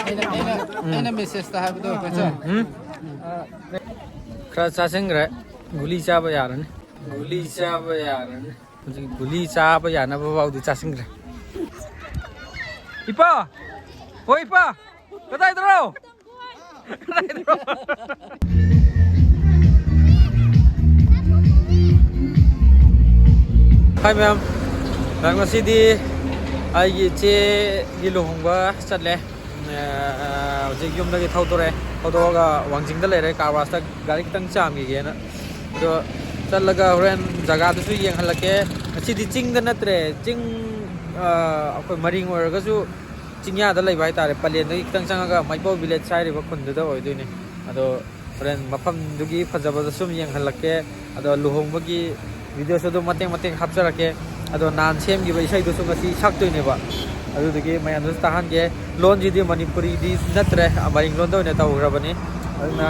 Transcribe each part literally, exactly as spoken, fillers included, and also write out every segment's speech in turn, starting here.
ꯑꯩꯅ ꯑꯩꯅ ꯑꯩꯅ ꯃꯦꯁꯦꯖꯇ ꯍꯥꯏꯕꯗꯣ ꯀꯣꯏꯆ꯫ ꯎꯝ꯫ ꯈꯔ ꯆꯥꯁꯤꯟꯈ꯭ꯔꯦ꯫ ꯒꯨꯂꯤ ꯆꯥꯕ ꯌꯥꯔꯅꯤ꯫ ꯒꯨꯂꯤ ꯆꯥꯕ ꯌꯥꯔꯅꯤ꯫ ꯍꯧꯖꯤꯛ ꯒꯨꯂꯤ ꯆꯥꯕ ꯌꯥꯅꯕ ꯐꯥꯎꯗꯤ ꯆꯥꯁꯤꯟꯈ꯭ꯔꯦ꯫ ꯏꯄꯥ! ꯍꯣꯏ ꯏꯄꯥ! ꯀꯗꯥꯏꯗꯅꯣ? ꯀꯗꯥꯏꯗꯅꯣ? ꯍꯥꯏ ꯃꯌꯥꯝ, ꯃꯌꯥꯝ, ꯉꯁꯤꯗꯤ ꯑꯩꯒꯤ ꯏꯆꯦꯒꯤ ꯂꯨꯍꯣꯡꯕ ꯆꯠꯂꯦ꯫ ꯑ, ꯍꯧꯖꯤꯛ ꯌꯨꯝꯗꯒꯤ ꯊꯧꯗꯣꯔꯛꯑꯦ꯫ ꯊꯧꯗꯣꯛꯑꯒ ꯋꯥꯡꯖꯤꯡꯗ ꯂꯩꯔꯦ, ꯀꯥꯔ ꯋꯥꯁꯇ ꯒꯥꯔꯤ ꯈꯤꯇꯪ ꯆꯥꯝꯈꯤꯒꯦꯅ꯫ ꯑꯗꯣ ꯆꯠꯂꯒ ꯍꯣꯔꯦꯟ ꯖꯒꯥꯗꯨꯁꯨ ꯌꯦꯡꯍꯜꯂꯛꯀꯦ꯫ ꯉꯁꯤꯗꯤ ꯆꯤꯡꯗ ꯅꯠꯇ꯭ꯔꯦ, ꯆꯤꯡ, ꯑ, ꯑꯩꯈꯣꯏ ꯃꯔꯤꯡ ꯑꯣꯏꯔꯒꯁꯨ ꯆꯤꯡꯌꯥꯗ ꯂꯩꯕ ꯍꯥꯏꯇꯥꯔꯦ꯫ ꯄꯂꯦꯟꯗꯒꯤ ꯈꯤꯇꯪ ꯆꯪꯉꯒ ꯃꯩꯄꯧ ꯚꯤꯂꯦꯖ ꯍꯥꯏꯔꯤꯕ ꯈꯨꯟꯗꯨꯗ ꯑꯣꯏꯗꯣꯏꯅꯦ꯫ ꯑꯗꯣ ꯍꯣꯔꯦꯟ ꯃꯐꯝꯗꯨꯒꯤ ꯐꯖꯕꯗ ꯁꯨꯝ ꯌꯦꯡꯍꯜꯂꯛꯀꯦ꯫ ꯑꯗꯣ ꯂꯨꯍꯣꯡꯕꯒꯤ ꯚꯤꯗꯤꯑꯣꯁꯨ ꯑꯗꯨꯝ ꯃꯇꯦꯛ ꯃꯇꯦꯛ ꯍꯥꯞꯆꯔꯛꯀꯦ꯫ ꯑꯗꯣ ꯅꯍꯥꯟ ꯁꯦꯝꯈꯤꯕ ꯏꯁꯩꯗꯨꯁꯨ ꯉꯁꯤ ꯁꯛꯇꯣꯏꯅꯦꯕ꯫ ꯑꯗꯨꯗꯨꯒꯤ ꯃꯌꯥꯝꯗꯨꯁꯨ ꯇꯥꯍꯟꯒꯦ꯫ ꯂꯣꯟꯁꯤꯗꯤ ꯃꯅꯤꯄꯨꯔꯤꯗꯤ ꯅꯠꯇ꯭ꯔꯦ, ꯃꯔꯤꯡ ꯂꯣꯟꯗ ꯑꯣꯏꯅ ꯇꯧꯈ꯭ꯔꯕꯅꯤ꯫ ꯑꯗꯨꯅ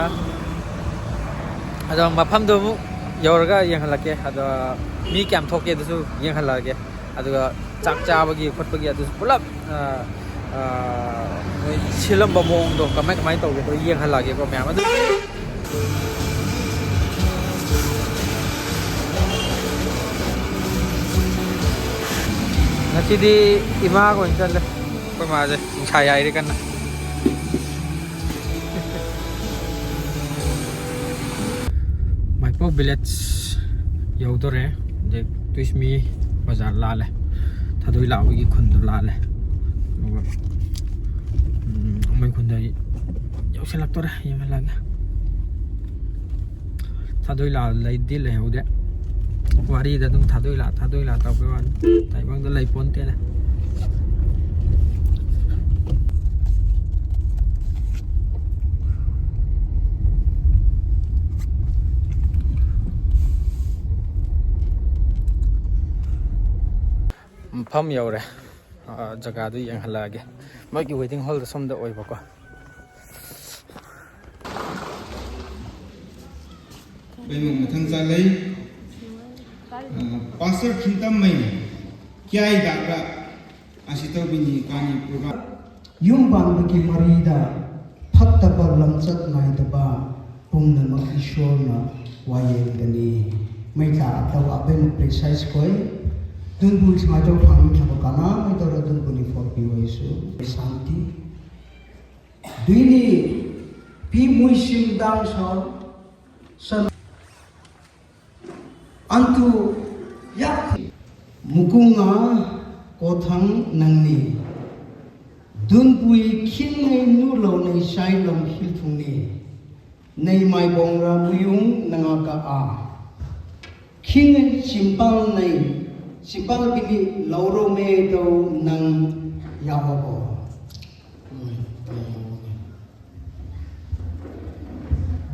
ꯑꯗꯣ ꯃꯐꯝꯗꯣ ꯑꯃꯨꯛ ꯌꯧꯔꯒ ꯌꯦꯡꯍꯜꯂꯛꯀꯦ꯫ ꯑꯗꯣ ꯃꯤ ꯀꯌꯥꯝ ꯊꯣꯛꯀꯦ ꯑꯗꯨꯁꯨ ꯌꯦꯡꯍꯜꯂꯛꯑꯒꯦ꯫ ꯑꯗꯨꯒ ꯆꯥꯛ ꯆꯥꯕꯒꯤ ꯈꯣꯠꯄꯒꯤ ꯑꯗꯨꯁꯨ ꯄꯨꯂꯞ, ꯑ, ꯑ, ꯃꯣꯏ ꯁꯤꯜꯂꯝꯕ ꯃꯑꯣꯡꯗꯣ ꯀꯃꯥꯏ ꯀꯃꯥꯏꯅ ꯇꯧꯒꯦꯗꯣ ꯌꯦꯡꯍꯜꯂꯛꯑꯒꯦꯀꯣ ꯃꯌꯥꯝ꯫ ꯑꯗꯨ ꯉꯁꯤꯗꯤ ꯏꯃꯥꯒ ꯑꯣꯏꯅ ꯆꯠꯂꯦ꯫ ꯑꯩꯈꯣꯏ ꯃꯥꯁꯦ ꯅꯨꯡꯁꯥ ꯌꯥꯏꯔꯤ ꯀꯟꯅ꯫ ꯃꯥꯏꯄꯧ ꯚꯤꯂꯦꯖ ꯌꯧꯗꯣꯔꯦ꯫ ꯍꯧꯖꯤꯛ ꯇꯨꯏꯁꯃꯤ ꯕꯖꯥꯔ ꯂꯥꯜꯂꯦ꯫ ꯊꯥꯗꯣꯏ ꯂꯥꯛꯄꯒꯤ ꯈꯨꯟꯗꯣ ꯂꯥꯜꯂꯦ꯫ ꯑꯗꯨꯒ, ꯎꯝ, ꯃꯣꯏ ꯈꯨꯟꯗ ꯌꯧꯁꯤꯜꯂꯛꯇꯣꯔꯦ꯫ ꯌꯦꯡꯍꯜꯂꯒꯦ꯫ ꯊꯥꯗꯣꯏ ꯂꯥꯜ ꯂꯩꯗꯤ ꯂꯩꯍꯧꯗꯦ꯫ ꯋꯥꯔꯤꯗ ꯑꯗꯨꯝ ꯊꯥꯗꯣꯏ ꯂꯥ, ꯊꯥꯗꯣꯏ ꯂꯥ ꯇꯧꯕꯩ ꯋꯥꯅꯤ꯫ ꯇꯥꯏꯕꯪꯗ ꯂꯩ ꯄꯣꯟꯇꯦꯗ꯫ ꯃꯐꯝ ꯌꯧꯔꯦ꯫ ꯑ, ꯖꯒꯥꯗꯨ ꯌꯦꯡꯍꯜꯂꯛꯑꯒꯦ꯫ ꯃꯣꯏꯒꯤ ꯋꯦꯗꯤꯡ ꯍꯣꯜꯗ ꯁꯣꯝꯗ ꯑꯣꯏꯕꯀꯣ꯫ ꯑꯩꯈꯣꯏꯅ ꯃꯊꯪ ꯆꯥꯂꯩ, ꯑ, ꯄꯥꯁꯇꯔ ꯈꯤꯟꯇꯝꯃꯩ ꯀ꯭ꯌꯥꯏ ꯗꯥꯛꯇ ꯑꯁꯤ ꯇꯧꯕꯤꯅꯤ ꯀꯥꯅꯤ ꯄ꯭ꯔꯣꯒ꯭ꯔꯥꯝ꯫ ꯌꯨꯝ ꯄꯥꯟꯕꯒꯤ ꯃꯔꯤꯗ ꯐꯠꯇꯕ ꯂꯝꯆꯠ ꯅꯥꯏꯗꯕ ꯄꯨꯝꯅꯃꯛ ꯏꯁꯣꯔꯅ ꯋꯥꯌꯦꯜꯒꯅꯤ꯫ ꯃꯩꯇꯥ ꯑꯇꯧ ꯑꯕꯦꯝꯃ ꯄ꯭ꯔꯤꯁꯥꯏꯁ ꯈꯣꯏ, ꯗꯨꯟꯕꯨ ꯁꯨꯃꯥꯏꯅ ꯇꯧ ꯐꯪꯈꯤꯕ ꯀꯅꯥ ꯃꯩ ꯇꯧꯔ ꯗꯨꯟꯕꯨꯅꯤ ꯐꯣꯔ ꯄꯤ ꯑꯣꯏꯁꯨ ꯁꯥꯟꯇꯤ꯫ ꯗꯨꯏꯅꯤ ꯄꯤ ꯃꯨꯏꯁꯤꯝ ꯗꯥꯡ ꯁꯥꯎ ꯁꯟ ꯑꯟꯇꯨ ꯌꯥꯛ ꯃꯨꯀꯨꯡꯉꯥ ꯀꯣꯊꯪ ꯅꯪꯅꯤ꯫ ꯗꯨꯟꯕꯨꯏ ꯈꯤꯟꯅꯩ ꯅꯨ ꯂꯧꯅꯩ ꯁꯥꯏ ꯂꯝ ꯍꯤꯜ ꯊꯨꯡꯅꯤ꯫ ꯅꯩ ꯃꯥꯏꯕꯣꯡꯔ ꯃꯨꯌꯨꯡ ꯅꯉꯥ ꯀ ꯑꯥ꯫ ꯈꯤꯡ ꯁꯤꯝꯄꯜ ꯅꯩ꯫ ꯁꯤꯝꯄꯜ ꯕꯤꯅꯤ ꯂꯧꯔꯣ ꯃꯦ ꯗꯧ ꯅꯪ ꯌꯥꯎꯍꯧꯕꯣ꯫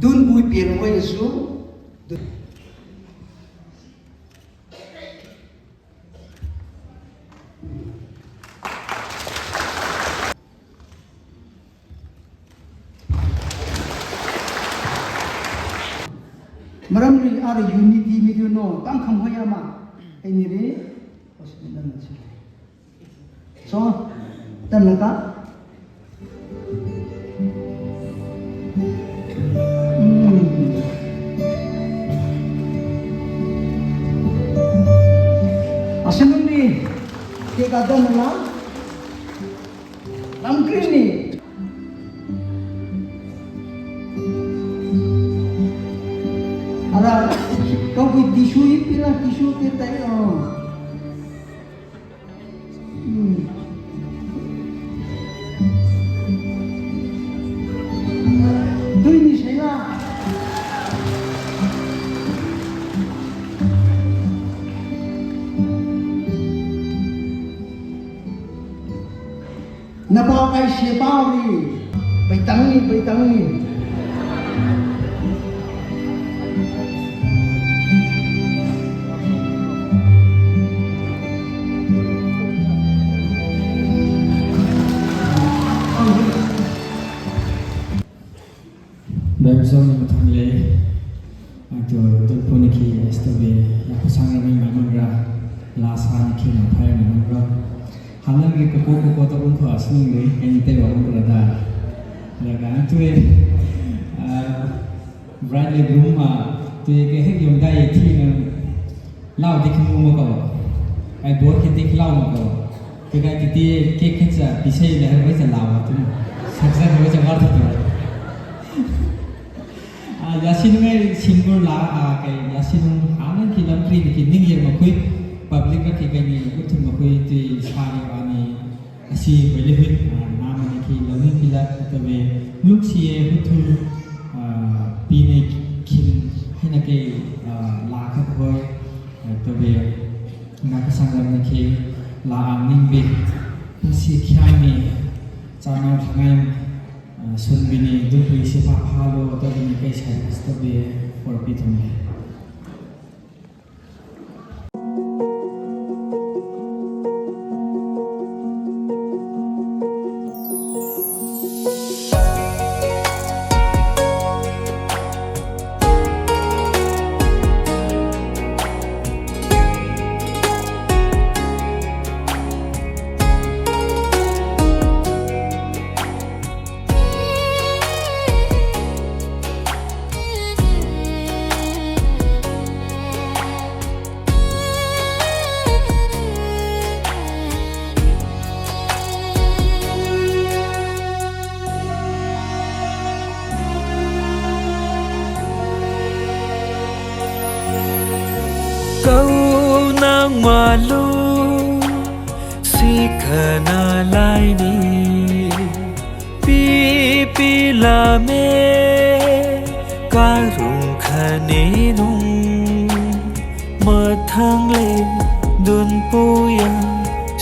ꯗꯨꯟꯕꯨꯏ ꯄꯦꯟ ꯑꯣꯏꯔꯁꯨ꯫ ꯃꯔꯝꯗꯤ ꯑꯥꯗ ꯌꯨꯅꯤꯇꯤ ꯃꯤꯗꯨꯅꯣ ꯇꯪ ꯈꯪꯍꯣꯏ ꯑꯃ ꯑꯩꯅꯤꯔꯤ꯫ ꯍꯣꯁꯄꯤꯇꯥꯜ ꯑꯁꯤ꯫ ꯁꯣ, ꯇꯝꯂꯀ꯫ ꯎꯝ꯫ ꯑꯁꯤꯅꯨꯡꯗꯤ ꯀꯦꯛ ꯑꯗꯨꯝꯅ ꯂꯝ ꯀ꯭ꯔꯤꯅꯤ꯫ ꯑꯗ ꯀꯧꯕꯤ ꯇꯤꯁꯨ ꯏꯄꯤꯅ ꯇꯤꯁꯨ ꯇꯦ ꯇꯥꯏ ꯑ꯫ ꯎꯝ꯫ ꯗꯨꯏꯅꯤ ꯁꯦꯡꯅ꯫ ꯅꯄꯥꯎ ꯀꯥꯏꯁꯦ ꯄꯥꯎꯔꯤ꯫ ꯕꯩꯇꯪꯅꯤ, ꯕꯩꯇꯪꯅꯤ꯫ ꯕꯦꯝꯁꯣꯡ ꯃꯊꯪ ꯂꯩ꯫ ꯑꯗꯨ ꯗꯨꯟꯄꯨꯅꯤꯀꯤ ꯑꯦꯁꯇꯕꯤ ꯌꯥꯈꯨꯁꯥꯡ ꯔꯃꯤ ꯃꯅꯨꯡꯗ ꯂꯥꯁꯥꯅꯤꯀꯤ ꯅꯝꯐꯥꯏ ꯃꯅꯨꯡꯗ ꯅꯪꯒꯤ ꯀꯣꯀꯣ ꯀꯣꯀꯣ ꯇꯧꯐꯝ ꯈꯣ ꯑꯁꯤꯅꯤꯡꯗꯣꯏ ꯑꯩꯅ ꯇꯩꯕ ꯑꯃ ꯈꯔꯗ꯫ ꯑꯗꯨꯒ ꯇꯨꯏ, ꯕ꯭ꯔꯥꯏꯠꯂꯤ ꯕ꯭ꯂꯨꯝ ꯇꯨꯏ ꯀꯩ ꯍꯦꯛ ꯌꯣꯡꯗꯥꯏ ꯊꯤꯅ ꯂꯥꯎꯗꯤ ꯈꯤꯃꯨ ꯑꯃ ꯀꯧ꯫ ꯑꯩ ꯕꯣꯔ ꯈꯤꯇꯤ ꯂꯥꯎ ꯑꯃ ꯀꯧ꯫ ꯀꯩꯀꯥꯏ ꯇꯤꯇꯤ ꯀꯦꯛ ꯈꯤꯠꯆ ꯄꯤꯁꯩ ꯂꯩ ꯍꯥꯏꯕ ꯆ ꯂꯥꯎ ꯑꯗꯨꯝ ꯁꯛꯆ ꯍꯥꯏꯕ ꯆ ꯋꯥꯔ ꯊꯣꯛꯇꯣ꯫ ꯌꯥꯁꯤꯟꯉꯩ ꯁꯤꯡꯒꯨꯔ ꯂꯥ ꯀꯩ ꯌꯥꯁꯤꯟ ꯍꯥꯟꯅ ꯈꯤ ꯂꯝ ꯀ꯭ꯔꯤ ꯅꯤ ꯈꯤ ꯅꯤꯡ ꯌꯦꯡ ꯃꯈꯣꯏ ꯄꯕ꯭ꯂꯤꯛ ꯀ ꯈꯤ ꯀꯩꯅꯤ ꯎꯊꯨꯝ ꯃꯈꯣꯏ ꯇꯨꯏ ꯁꯥꯔꯤ ꯋꯥꯅꯤ꯫ ꯑꯁꯤ ꯍꯣꯏꯂꯤ ꯍꯨꯏ ꯅꯥꯃꯅꯤ ꯈꯤ ꯂꯧꯅꯤꯡ ꯈꯤꯂ ꯇꯕꯦ ꯂꯨꯛꯁꯤꯌꯦ ꯍꯨꯊꯨ ꯄꯤꯅꯦ ꯈꯤꯟ ꯍꯥꯏꯅ ꯀꯩ ꯂꯥꯈ ꯍꯣꯏ ꯇꯕꯦ ꯅꯥꯀꯁꯥꯡ ꯂꯝꯅ ꯈꯤ ꯂꯥꯛꯑ ꯅꯤꯡꯕꯤ ꯉꯁꯤ ꯈ꯭ꯌꯥꯏꯅꯤ ꯆꯥꯅꯧ ꯊꯉꯥꯏ ꯁꯨꯟꯕꯤꯅꯤ ꯗꯨꯕꯤ ꯁꯤꯐꯥ ꯐꯥꯂꯣ ꯇꯕꯤꯅꯤ ꯀꯩ ꯁꯥꯏ ꯇꯕꯦ ꯄꯣꯔꯄꯤ ꯊꯨꯡꯉꯦ꯫ Kau nang malu si khana laini pi pi la me karung khane nung mathang le dun puya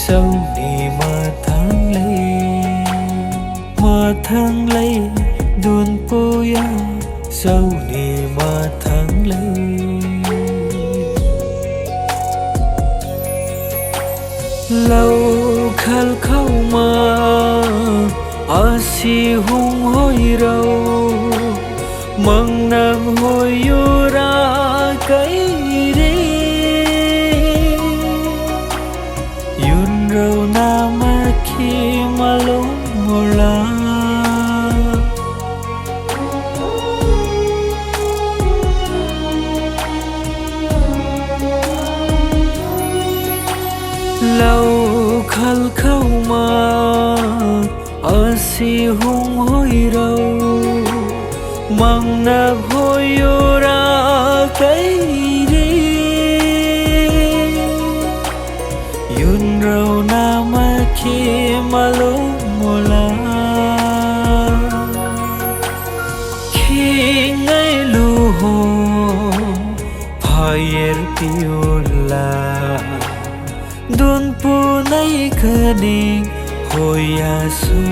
sauni mathang le mathang le dun puya sauni mathang le lau khal khau ma asi hung hoi rau mang nang hoi yu ra kai re yun rau na ꯃꯥꯂꯣꯝ ꯃꯣꯂꯥ꯫ ꯂꯧ ꯈꯜ ꯈꯧꯃ ꯑꯁꯤ ꯍꯨꯝ ꯍꯣꯏꯔꯧ ꯃꯪꯅ ꯍꯣꯏꯌꯣꯔꯥ ꯀꯩꯔꯤ꯫ ꯌꯨꯟꯔꯧ ꯅꯥꯃꯈꯤ ꯃꯥꯂꯣꯝ ꯃꯣꯂꯥ꯫ ꯈꯤꯉꯩ ꯂꯨꯍꯣ ꯐꯌꯦꯔ ꯄꯤꯌꯣꯂꯥ꯫ ꯗꯨꯟ ꯄꯨꯅꯩ ꯀꯅꯤꯡ ꯍꯣꯌꯥꯁꯨ꯫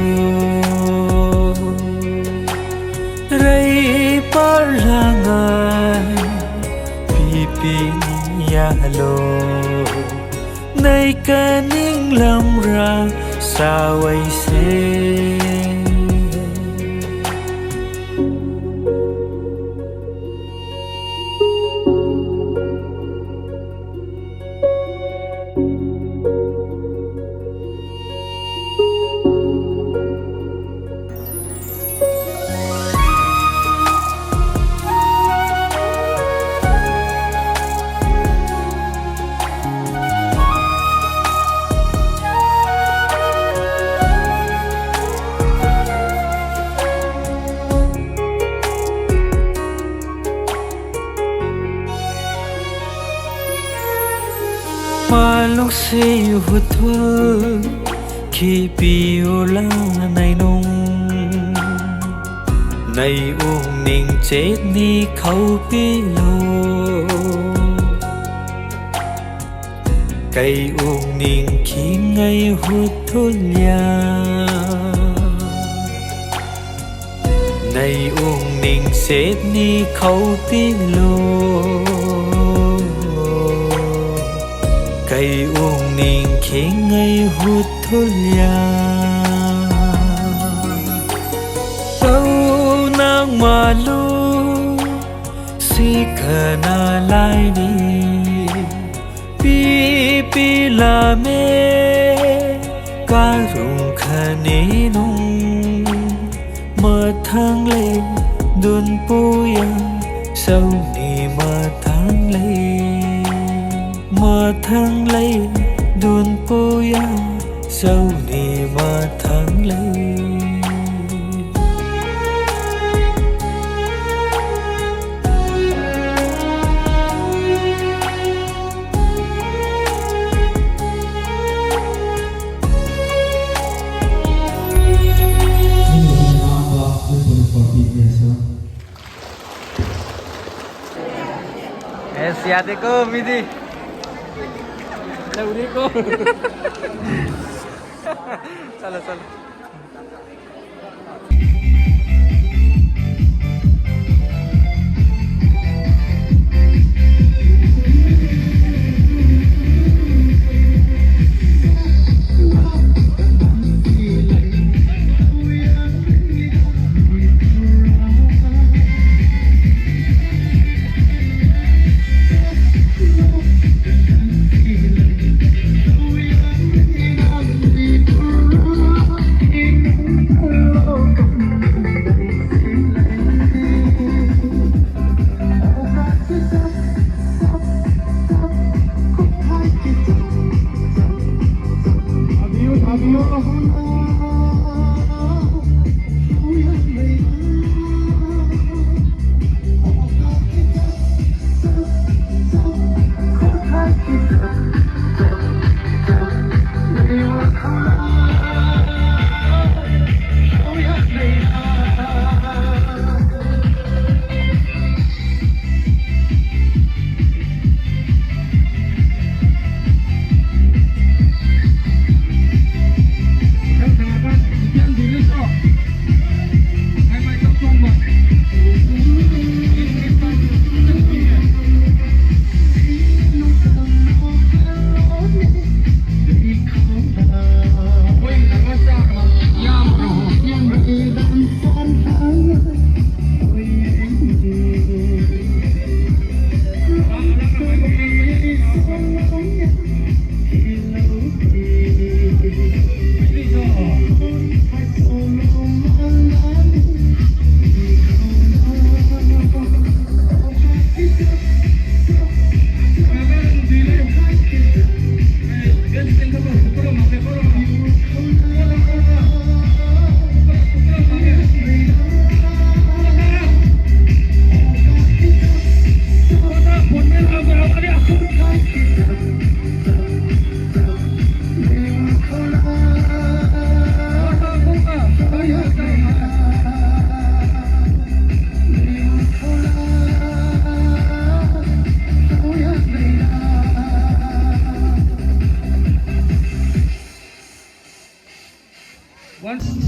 ꯔꯩ ꯄꯥꯔꯂꯥꯉꯥꯏ ꯄꯤꯄꯤꯅꯤ ꯌꯥꯂꯣ꯫ ꯅꯩ ꯀꯅꯤꯡ ꯂꯝꯔꯥ ꯁꯥꯋꯩꯁꯦ꯫ ꯃꯥꯂꯨꯡꯁꯤ ꯍꯨꯊꯨꯜ ꯈꯤꯄꯤꯌꯨꯂꯥ ꯅꯩꯅꯨꯡ꯫ ꯅꯩ ꯎꯡꯅꯤꯡ ꯆꯦꯠꯅꯤ ꯈꯧꯄꯤꯂꯣ꯫ ꯀꯩ ꯎꯡꯅꯤꯡ ꯈꯤꯉꯩ ꯍꯨꯊꯨꯜꯌꯥ꯫ ꯅꯩ ꯎꯡꯅꯤꯡ ꯁꯦꯠꯅꯤ ꯈꯧꯄꯤꯂꯣ꯫ ꯀꯩ ꯎꯡꯅꯤꯡ ꯈꯤꯉꯩ ꯍꯨꯊꯨꯜꯌꯥ꯫ ꯇꯧ ꯅꯪ ꯃꯥꯂꯨ ꯁꯤ ꯈꯅ ꯂꯥꯏꯅꯤ꯫ ꯄꯤ ꯄꯤ ꯂꯥꯃꯦ ꯀꯥꯔꯨꯡ ꯈ ꯅꯨꯡ ꯃꯊꯪ ꯂꯩ ꯗꯨꯟ ꯄꯨꯌꯥ ꯁꯧꯅꯤ ꯃꯊꯪ ꯂꯩ ꯃꯊꯪ ꯂꯩ ꯗꯨꯟ ꯄꯨꯌꯥ ꯁꯧꯅꯤ ꯃꯊꯪ ꯂꯩ꯫ ꯑꯦꯁ, ꯌꯥꯗꯦꯀꯣ ꯃꯤꯗꯤ꯫ ꯂꯧꯔꯦꯀꯣ꯫ ꯆꯠꯂꯣ, ꯆꯠꯂꯣ꯫ One.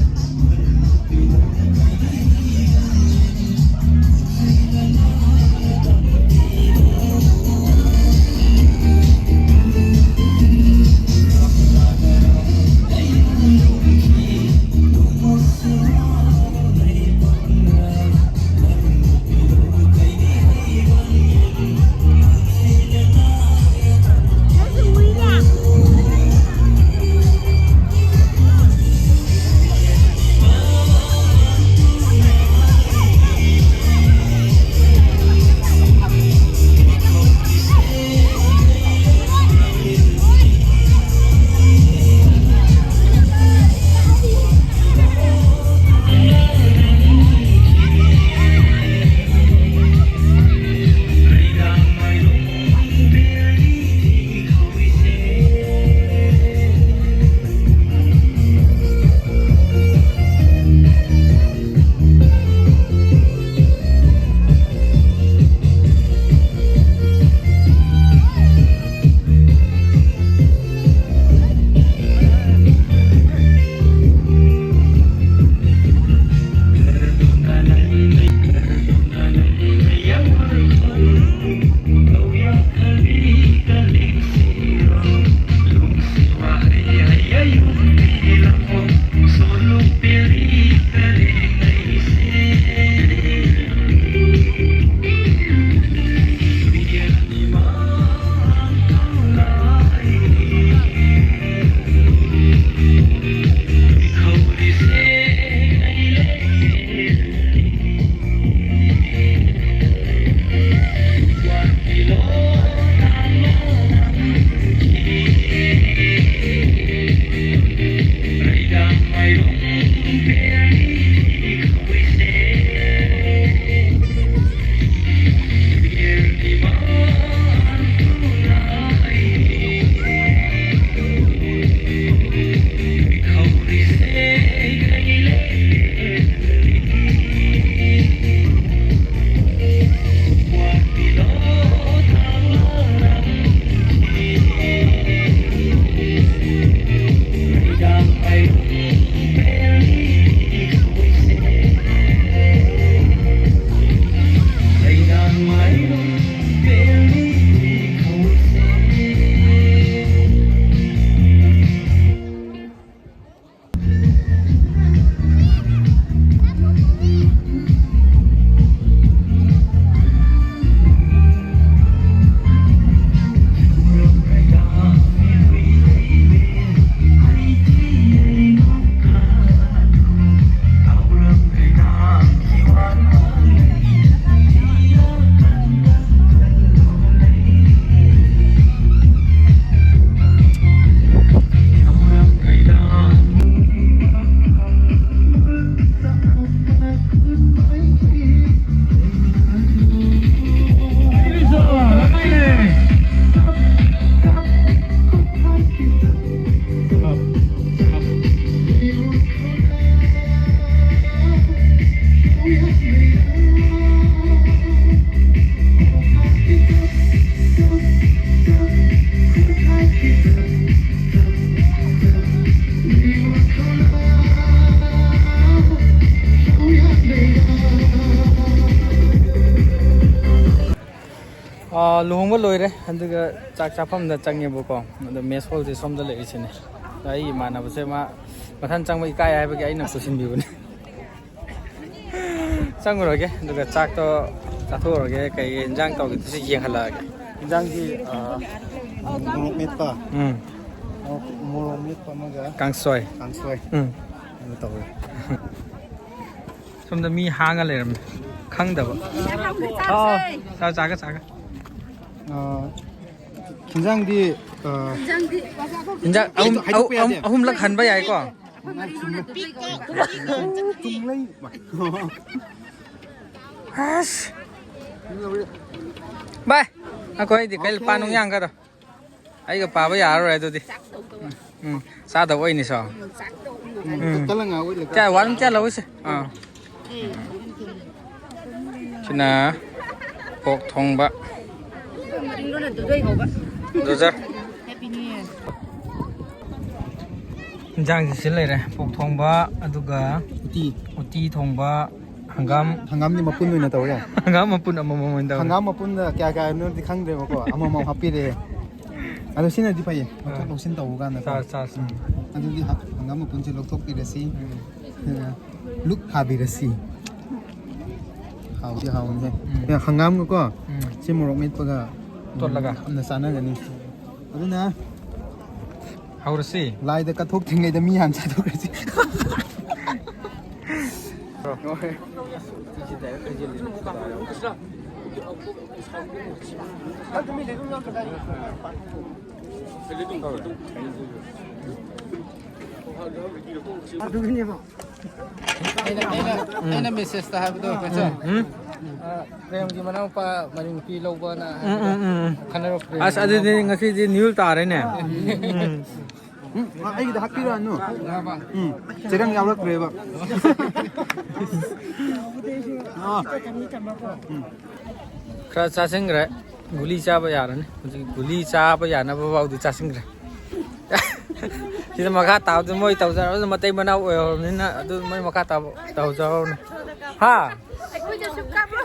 ꯑꯥ, ꯂꯨꯍꯣꯡꯕ ꯂꯣꯏꯔꯦ, ꯑꯗꯨꯒ ꯆꯥꯛ ꯆꯥꯐꯝꯗ ꯆꯪꯉꯦꯕꯀꯣ꯫ ꯑꯗꯣ ꯃꯦꯁ ꯍꯣꯜꯁꯦ ꯁꯣꯝꯗ ꯂꯩꯔꯤꯁꯤꯅꯦ꯫ ꯑꯗꯣ ꯑꯩꯒꯤ ꯏꯃꯥꯟꯅꯕꯁꯦ ꯃꯥ ꯃꯊꯟ ꯆꯪꯕ ꯏꯀꯥꯏ ꯍꯥꯏꯕꯒꯤ ꯑꯩꯅ ꯄꯨꯁꯤꯟꯕꯤꯕꯅꯦ꯫ ꯆꯪꯉꯨꯔꯒꯦ, ꯑꯗꯨꯒ ꯆꯥꯛꯇꯣ ꯆꯥꯊꯣꯛꯎꯔꯒꯦ꯫ ꯀꯩ ꯌꯦꯟꯖꯥꯡ ꯇꯧꯒꯦꯗꯨꯁꯨ ꯌꯦꯡꯍꯜꯂꯛꯑꯒꯦ꯫ ꯏꯟꯖꯥꯡꯗꯤ, ꯑ, ꯃꯣꯔꯣꯛ ꯃꯦꯠꯄ, ꯎꯝ꯫ ꯃꯣꯔꯣꯛ, ꯃꯣꯔꯣꯛ ꯃꯦꯠꯄ ꯑꯃꯒ ꯀꯥꯡꯁꯣꯏ꯫ ꯀꯥꯡꯁꯣꯏ꯫ ꯎꯝ꯫ ꯑꯗꯨ ꯇꯧꯔꯦ꯫ ꯁꯣꯝꯗ ꯃꯤ ꯍꯥꯡꯉ ꯂꯩꯔꯝꯃꯦ꯫ ꯈꯪꯗꯕ꯫ ꯆꯥꯛ ꯆꯥꯒ ꯆꯥꯒ꯫ ꯑ, ꯏꯟꯖꯥꯡꯗꯤ, ꯑ, ꯏꯟꯖꯥꯡ ꯑꯍꯨꯝ, ꯍꯥꯏꯗꯣꯛꯄ ꯌꯥꯗꯦ꯫ ꯑꯍꯨꯝ, ꯑꯍꯨꯝꯂꯛ ꯍꯟꯕ ꯌꯥꯏꯀꯣ? ꯑꯁ꯫ ꯚꯥꯏ, ꯑꯩꯈꯣꯏꯗꯤ ꯀꯩ ꯂꯨꯄꯥ ꯅꯨꯡ ꯌꯥꯡꯒꯗꯣ? ꯑꯩꯒ ꯄꯥꯕ ꯌꯥꯔꯔꯣꯏ ꯑꯗꯨꯗꯤ꯫ ꯎꯝ, ꯆꯥꯗꯕ ꯑꯣꯏꯅꯤꯁꯣ꯫ ꯎꯝ꯫ ꯀꯌꯥ ꯋꯥꯠꯂꯤ? ꯀꯌꯥ ꯂꯧꯔꯤꯁꯦ? ꯑꯥ꯫ ꯁꯤꯅ ꯄꯣꯛ ꯊꯣꯡꯕ꯫ ꯗꯣꯖꯔ꯫ ꯏꯟꯖꯥꯡꯁꯤ ꯁꯤ ꯂꯩꯔꯦ꯫ ꯄꯣꯛ ꯊꯣꯡꯕ, ꯑꯗꯨꯒ ꯎꯇꯤ꯫ ꯎꯇꯤ ꯊꯣꯡꯕ, ꯍꯪꯒꯥꯝ꯫ ꯍꯪꯒꯥꯝꯗꯤ ꯃꯄꯨꯟ ꯑꯣꯏꯅ ꯇꯧꯔꯦ꯫ ꯍꯪꯒꯥꯝ ꯃꯄꯨꯟ ꯑꯃꯃꯝ ꯑꯣꯏꯅ ꯇꯧꯔꯦ꯫ ꯍꯪꯒꯥꯝ ꯃꯄꯨꯟꯗ ꯀꯌꯥ ꯀꯌꯥꯅꯣꯗꯤ ꯈꯪꯗ꯭ꯔꯦꯕꯀꯣ, ꯑꯃꯃꯝ ꯍꯥꯞꯄꯤꯔꯛꯑꯦ꯫ ꯑꯗꯣ ꯁꯤꯅꯗꯤ ꯐꯩꯌꯦ, ꯂꯧꯊꯣꯛ ꯑꯥ꯫ ꯂꯧꯁꯤꯟ ꯇꯧꯕ ꯀꯥꯟꯗꯀꯣ꯫ ꯆꯥ, ꯆꯥ, ꯆꯥ꯫ ꯎꯝ꯫ ꯑꯗꯨꯗꯤ ꯍ-, ꯍꯪꯒꯥꯝ ꯃꯄꯨꯟꯁꯦ ꯂꯧꯊꯣꯛꯄꯤꯔꯁꯤ꯫ ꯎꯝ꯫ ꯑꯗꯨꯒ ꯂꯨꯛ ꯊꯥꯕꯤꯔꯁꯤ꯫ ꯍꯥꯎꯗꯤ ꯍꯥꯎꯅꯤꯍꯦ꯫ ꯎꯝ꯫ ꯑꯦ, ꯍꯪꯒꯥꯝꯒꯀꯣ ꯎꯝ꯫ ꯁꯤ ꯃꯣꯔꯣꯛ ꯃꯦꯠꯄꯒ, ꯎꯝ, ꯇꯣꯠꯂꯒ꯫ ꯌꯥꯝꯅ ꯆꯥꯟꯅꯒꯅꯤ꯫ ꯑꯗꯨꯅ ꯍꯧꯔꯁꯤ꯫ ꯂꯥꯏꯗ ꯀꯠꯊꯣꯛꯇ꯭ꯔꯤꯉꯩꯗ ꯃꯤ ꯍꯥꯟꯅ ꯆꯥꯊꯣꯛꯈ꯭ꯔꯁꯤ꯫ ꯑꯗꯨꯒꯤꯅꯦꯕ꯫ ꯑꯩꯅ, ꯑꯩꯅ, ꯎꯝ꯫ ꯑꯩꯅ ꯃꯦꯁꯦꯖꯇ ꯍꯥꯏꯕꯗꯣ, ꯀꯩꯅꯣ? ꯎꯝ꯫ ꯑ, ꯄ꯭ꯔꯦꯝꯒꯤ ꯃꯅꯥꯎꯄꯥ ꯃꯔꯤꯡ ꯅꯨꯄꯤ ꯂꯧꯕꯅ ꯎꯝ, ꯎꯝ, ꯎꯝ, ꯎꯝ꯫ ꯈꯟꯅꯔꯛꯄ꯭ꯔꯦ꯫ ꯑꯁ, ꯑꯗꯨꯗꯤ ꯉꯁꯤꯗꯤ ꯅ꯭ꯌꯨ ꯇꯥꯔꯦꯅꯦ꯫ ꯎꯝ꯫ ꯎꯝ, ꯑ, ꯑꯩꯒꯤꯗ ꯍꯥꯞꯄꯤꯔꯛꯑꯅꯨ꯫ ꯎꯝ, ꯆꯦꯔꯪ ꯌꯥꯎꯔꯛꯇ꯭ꯔꯦꯕ꯫ ꯑ꯫ ꯎꯝ꯫ ꯈꯔ ꯆꯥꯁꯤꯟꯈ꯭ꯔꯦ꯫ ꯒꯨꯂꯤ ꯆꯥꯕ ꯌꯥꯔꯅꯤ꯫ ꯍꯧꯖꯤꯛ ꯒꯨꯂꯤ ꯆꯥꯕ ꯌꯥꯅꯕ ꯐꯥꯎꯗꯤ ꯆꯥꯁꯤꯟꯈ꯭ꯔꯦ꯫ ꯁꯤꯗ ꯃꯈꯥ ꯇꯥꯕꯗ ꯃꯣꯏ ꯇꯧꯖꯔꯁꯨ ꯃꯇꯩ ꯃꯅꯥꯎ ꯑꯣꯏꯍꯧꯔꯕꯅꯤꯅ ꯑꯗꯨ ꯃꯣꯏ ꯃꯈꯥ ꯇꯥꯕ ꯇꯧꯖꯍꯧꯔꯅꯤ꯫ ꯍꯥ? ꯑꯩꯈꯣꯏꯗꯁꯨ ꯀꯥꯞꯄꯣ꯫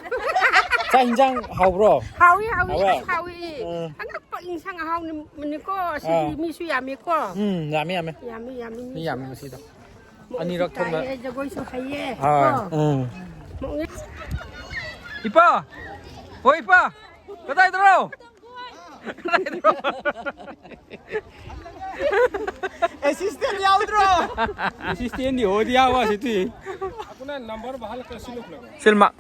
ꯆꯥꯛ ꯏꯟꯖꯥꯡ ꯍꯥꯎꯕ꯭ꯔꯣ? ꯍꯥꯎꯏ ꯍꯥꯎꯏ ꯍꯥꯎꯋꯦ? ꯑꯁ ꯍꯥꯎꯏ꯫ ꯎꯝ. ꯑꯉꯛꯄ ꯏꯟꯁꯥꯡ ꯑꯍꯥꯎꯅꯤꯀꯣ ꯁꯤꯗꯤ꯫ ꯑꯥ. ꯃꯤꯁꯨ ꯌꯥꯝꯃꯤꯀꯣ꯫ ꯎꯝ, ꯌꯥꯝꯃꯤ, ꯌꯥꯝꯃꯤ. ꯌꯥꯝꯃꯤ ꯌꯥꯝꯃꯤ. ꯃꯤ ꯌꯥꯝꯃꯤ ꯉꯁꯤꯗꯣ. ꯃꯑꯣꯡꯁꯨ ꯑꯅꯤꯔꯛ ꯊꯣꯛꯅ. ꯇꯥꯏꯌꯦ, ꯖꯒꯣꯏꯁꯨ ꯍꯩꯌꯦ. ꯍꯣꯏ. ꯀꯣ. ꯎꯝ. ꯃꯑꯣꯡ- ꯏꯄꯥ! ꯍꯣꯏ, ꯏꯄꯥ! ꯀꯗꯥꯏꯗꯔꯣ? ꯀꯗꯥꯏꯗꯔꯣ? ꯑꯦꯁꯤꯁꯇꯦꯟ ꯌꯥꯎꯗ꯭ꯔꯣ? ꯑꯦꯁꯤꯁꯇꯦꯟꯗꯤ ꯍꯣꯏꯗꯤ ꯌꯥꯎꯕ ꯁꯤꯇꯤ. ꯁꯤꯜꯃ.